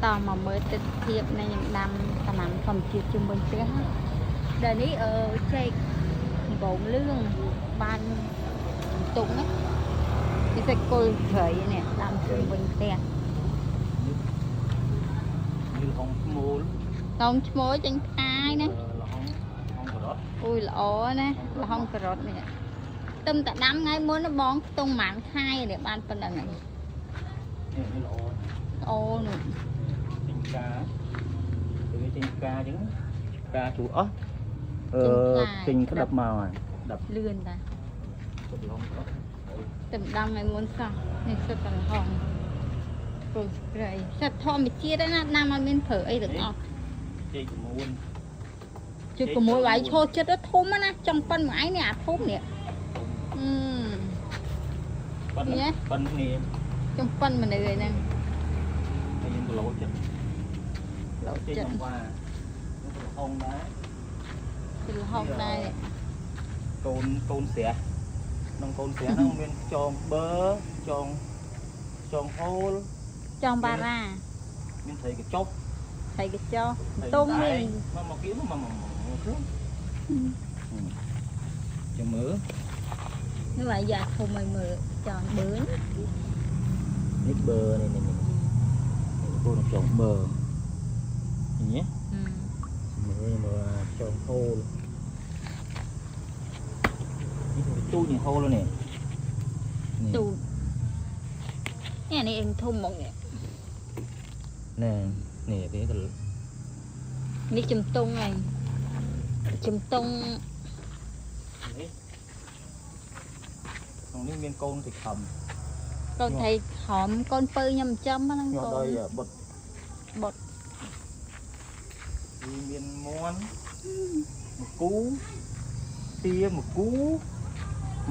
តមកមើលទស្សនភាពនៃខ្ញុំដាំដំណាំធម្មជាតិជុំវិញផ្ទះណាដែលនេះអឺចេកដំបងលឿងបានជំទង់ណាពិសេសគល់ជ្រៃនេះដាំជុំវិញផ្ទះ នេះល្ហុងស្មូល តោងឈ្មោះចេញផ្កាយណា ល្ហុងល្ហុងការ៉ុត អូយល្អណាល្ហុងការ៉ុតនេះទឹមតែដាំថ្ងៃមុនណាបងខ្ទង់ប្រហែលខែនេះបានប៉ុណ្្នឹងហើយ នេះនេះល្អ ល្អនោះ ចេញផ្កាទៅវាចេញផ្កាអញ្ចឹងផ្កាជួអស់អឺចេញក្តាប់មកហើយក្តាប់ លឿនតា ទៅល្ហុងការ៉ុត ទឹមដាំថ្ងៃមុនសោះនេះសិតតែល្ហុងគល់ជ្រៃសិតធម្មជាតិណាដាំអត់មានប្រើអីទាំងអស់ ចេកកមួន ជួយក្មួយវាយឈោចិត្តធំណាចង់ប៉ុនមួយឯងនេះអាធំនេះអឺ ប៉ុនប៉ុនគ្នា ចង់ប៉ុនមនុស្សឯហ្នឹង ហើយយើងគីឡូចិត្ត លោ ចិត្ត ចេកនំវ៉ានេះក៏ល្ហុងដែរ គឺល្ហុងដែរ កូនកូនស្រះក្នុងកូនស្រះហ្នឹងមានខ្យងបឺខ្យងខ្យងហូល ចង់បារ៉ា មានត្រីកញ្ចុក ត្រីកញ្ចោះទុំនេះ មកមកគៀមកមកមកគៀចាំមើល នេះវាយ៉ាធំឲ្យមើលចង់បឿន នេះបឺនេះនេះនេះកូនខ្យងបឺនេះមើលមើលខ្យងហូលនេះគឺទូចនេះហូលនេះ ទូនេះនេះអេងធំហ្មងនេះ ណែនេះវាក៏ នេះជំទង់ឯងជំទង់ នេះក្នុងនេះមានកូនត្រីខំ កូនថៃខំកូនពៅខ្ញុំចំហ្នឹង ញាត់ កូន ដោយបុត បុត វាមានមន់មកគូទាមកគូ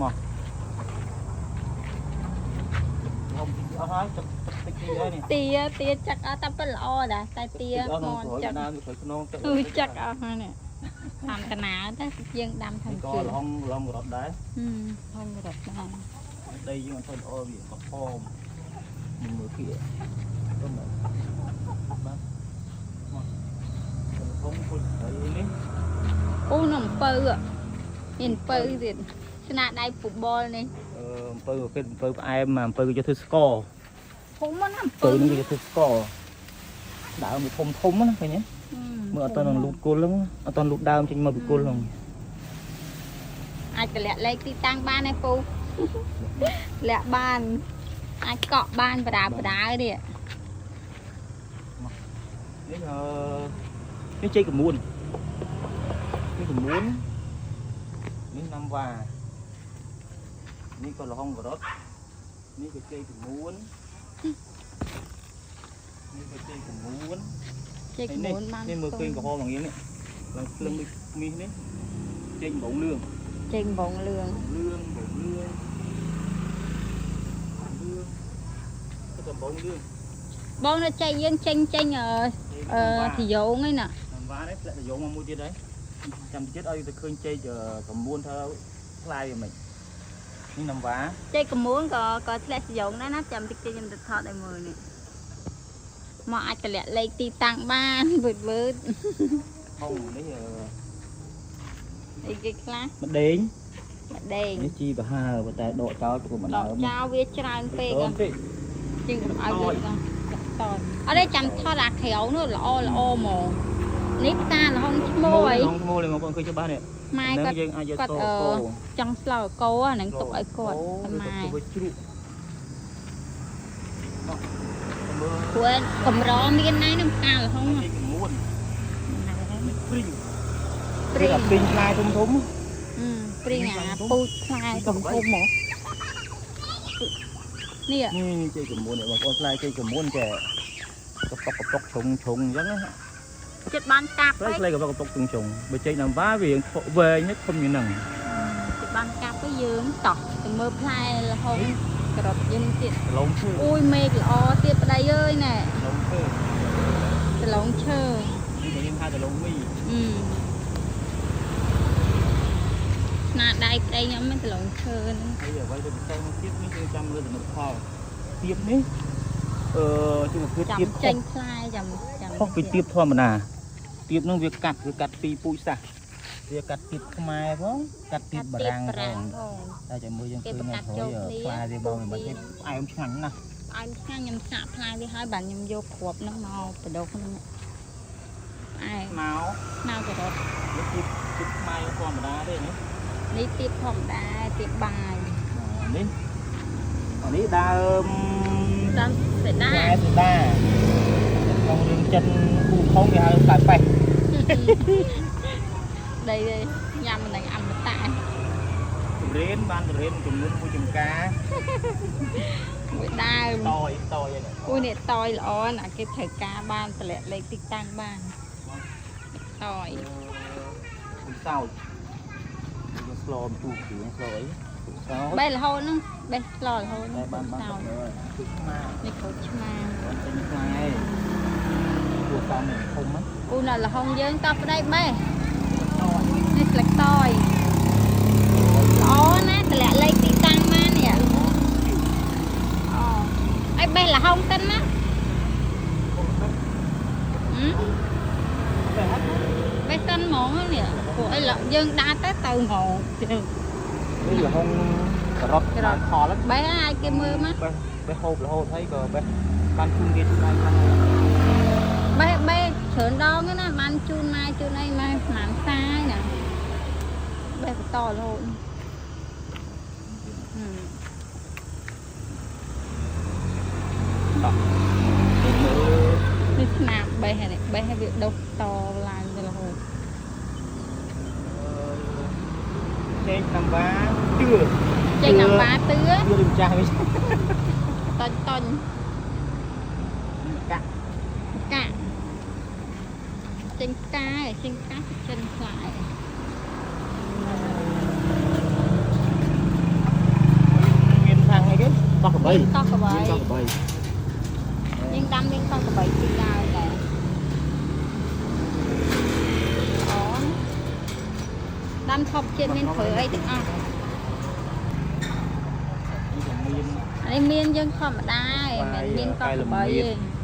មកខ្ញុំអស់ហើយទឹកទឹកតិចតិចហើយនេះ ទាទាចឹកអត់តែប៉ុនល្អដែរតែទា អស់ មន់ ក្នុង ចឹក ដើមក្រោយខ្នងទឹក គឺចឹកអស់ហើយនេះតាមកណាតែយើងដាំធម្ម ក៏ ជាតិ ល្ហុងល្ហុងរត់ដែរ ហងរត់ដែរ ដីយើងអត់ទៅល្អវាក្រហមមើលគៀទៅមកបាទមកល្ហុងពុជស្រីនេះ អូនអំពៅមានអំពៅទៀតស្នាដៃពូបលនេះ អឺអំពៅគេអំពៅផ្អែមអំពៅគេយកធ្វើស្ករ ធំណាស់អំ អំ ពៅ ពៅនឹងគេយកធ្វើស្ករដើមវាធំធំណាឃើញទេមើលអត់តនឹងលូតគល់ហ្នឹងអត់តលូតដើមចេញមកពីគល់ហ្នឹង អាចតម្លាក់លេខទីតាំងបានទេពូ តម្លាក់បានអាចកក់បានបដាបដានេះ នេះអឺនេះចេកកមួននេះកមួននេះណាំវ៉ានេះក៏ល្ហុងការ៉ុតនេះក៏ចេកកមួននេះក៏ចេកកមួន ចេក នេះ មួនបាន នេះមើលឃើញក្រហមឡើងនេះឡើងភ្លឹងដូចមាសនេះចេកកំបងលឿង ចេកបងលឿង លឿងបងលឿងលឿងទៅកំបងលឿង បងនៅចេកយើងចេញចេញអឺអឺទីយ៉ងឯណា នំវ៉ានេះផ្លែកតយងមកមួយទៀតហើយចាំទៀតឲ្យទៅឃើញចេកកមួនថាផ្លែវាមិននេះនំវ៉ា ចេកកមួនក៏ក៏ធ្លាក់សយងដែរណាចាំតិចទៀតខ្ញុំទៅថតឲ្យមើលនេះមកអាចតម្លាក់លេខទីតាំងបានវឺតវឺត ហុងនេះ អីគេខ្លះ ម្ដេង ម្ដេង នេះជីប្រហើប៉ុន្តែដកចោលព្រោះមិន ដ ដើម កចោលវាច្រើនពេក ពេកពេក ជាងកុំឲ្យវាតតអត់ទេចាំថតអាក្រៅនោះល្អល្អហ្មងនេះផ្កាល្ហុងឈ្មោះអី ល្ហុងឈ្មោះបងប្អូនឃើញច្បាស់នេះ ម៉ែគាត់ យើងអាចយក គាត់ តកោ ចង់ស្លកោអាហ្នឹងទុកឲ្យគាត់ម៉ែ ទៅជ្រូកមកមើល ព្រោះកម្រមានដែរនឹងផ្កាល្ហុង នេះកមួននេះព្រីង ព្រីង ព្រីងផ្លែធំធំ ព្រីងអាពូជផ្លែធំធំហ្មងនេះ នេះចេកកមួនបងប្អូនផ្លែចេកកមួនចេះកប៉ុកកប៉ុកជ្រុងជ្រុងអញ្ចឹងណា ចិត្តបានកាប់ ផ្លែ ហើយ ផ្លែកប៉ុកកប៉ុកជ្រុងជ្រុងបើចេកណាំវ៉ាវាវែងនេះធំជាងហ្នឹង ចិត្តបានកាប់ទៅយើងតោះទៅមើលផ្លែល្ហុងក្របយើងទៀត ដលងឈើ អូយមេឃល្អទៀតប្តីអើយណែ ដលងឈើ ដលងឈើ នេះគេហៅដលងមី អឺស្នាដៃប្តីខ្ញុំមិនដលងឈើហ្នឹង ហើយអ្វីទៅពិសេសមួយទៀតនេះយើងចាំមើលសមិទ្ធផលទៀបនេះ ជាប្រភេទ ចាំ ទៀបខុស ចេញផ្លែចាំចាំ ខុសពីទៀបធម្មតាទៀបហ្នឹងវាកាត់ពីរពូជសាសន៍វាកាត់ទៀបខ្មែរផងកាត់ទៀបបារាំងផង ផង តែចាំមើលយើង គេ ឃើញ ប្រកាសចូល នៅ គ្នា ផ្លែវាបងមិនទេផ្អែមឆ្ងាញ់ណាស់ ផ្អែមឆ្ងាញ់ខ្ញុំសាកផ្លែវាហើយបាទខ្ញុំយកគ្រាប់ហ្នឹងមកបដូរក្នុងផ្អែម ស្នោ ស្នោការ៉ុត នេះទៀបទៀបខ្មែរធម្មតាទេនេះ នេះទៀបធម្មតាទៀបបាយ នេះអានេះដើម ដើមសេដា ផ្លែសេដាក្នុងរឿងចិនគូខុងគេហៅផ្លែប៉េះ ដីញ៉ាំមិនដឹងអមតៈ ទុរេនបានទុរេនចំនួនមួយចំការ មួយដើម តយតយហ្នឹង អូនេះតយល្អណាស់គេត្រូវការបានតម្លាក់លេខទីតាំងបានតយ ពីសោចយើងស្លមទូគ្រឿងស្លអីពីសោច បេះរហូតហ្នឹងបេះស្លរហូត តែបានបាន សោច គឺឆ្មា នេះក្រូចឆ្មា បានចេញផ្លែគួរសមនឹងធំហ្នឹង អូនៅលហុងយើងតោះប្តីបេះនេះស្លឹកតយល្អណាស់តម្លាក់លេខទីតាំងបាននេះអូឲ្យបេះលហុងតិនណាហឹមបេះសិនហ្មងនេះពួកអីយើងដើរទៅទៅហ្មង នេះលហុងការ៉ុតបានផល បេះឲ្យគេមើលមក បេះបេះហូបរហូតហើយក៏បេះបានជូនគេជូនឯងបាន បេះបេះច្រើនដងណាបានជូនម៉ែជូនអីម៉ែស្មានសាយណាបេះបន្តរហូត តោះមើល នេះស្នាមបេះនេះបេះឲ្យវាដុះតឡើងទៅរហូត ចេកណាំវ៉ាទឿ ចេញណាំវ៉ាទឿ ទឿឬម្ចាស់វិញ តុញតុញ កាក់ កាក់ចេញផ្កាចេញផ្កាចិនផ្លែ មានខាងអីគេតោះកបី តោះកបី តោះកបី យើងដាំយើងតោះកបីទីដើមដែរអូដាំថប់ជាតិមានព្រៅអីទាំងអស់ នេះក៏មាន អានេះមានយើងធម្មតាឯងមិនមានកោះកបីទេ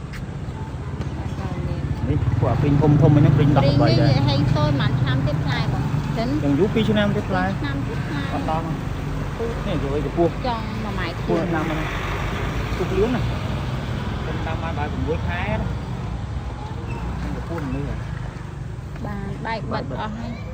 នេះពួកអាព្រីងធំធំហ្នឹងព្រីង ព្រីង ដោះកបី នេះ ដែរ ហេងតូចមួយឆ្នាំទៀតផ្លែបងចិន យ៉ាងយូរ2ឆ្នាំទៀតផ្លែ ឆ្នាំទៀតផ្លែ អត់ដល់នេះយល់កពស់ ចង់មួយម៉ែ ពស់ដាំហ្នឹងទុកលឿនណាខ្ញុំដាំបានបាយ6ខែណាកពស់នេះ បានបែកបិទអស់ហើយ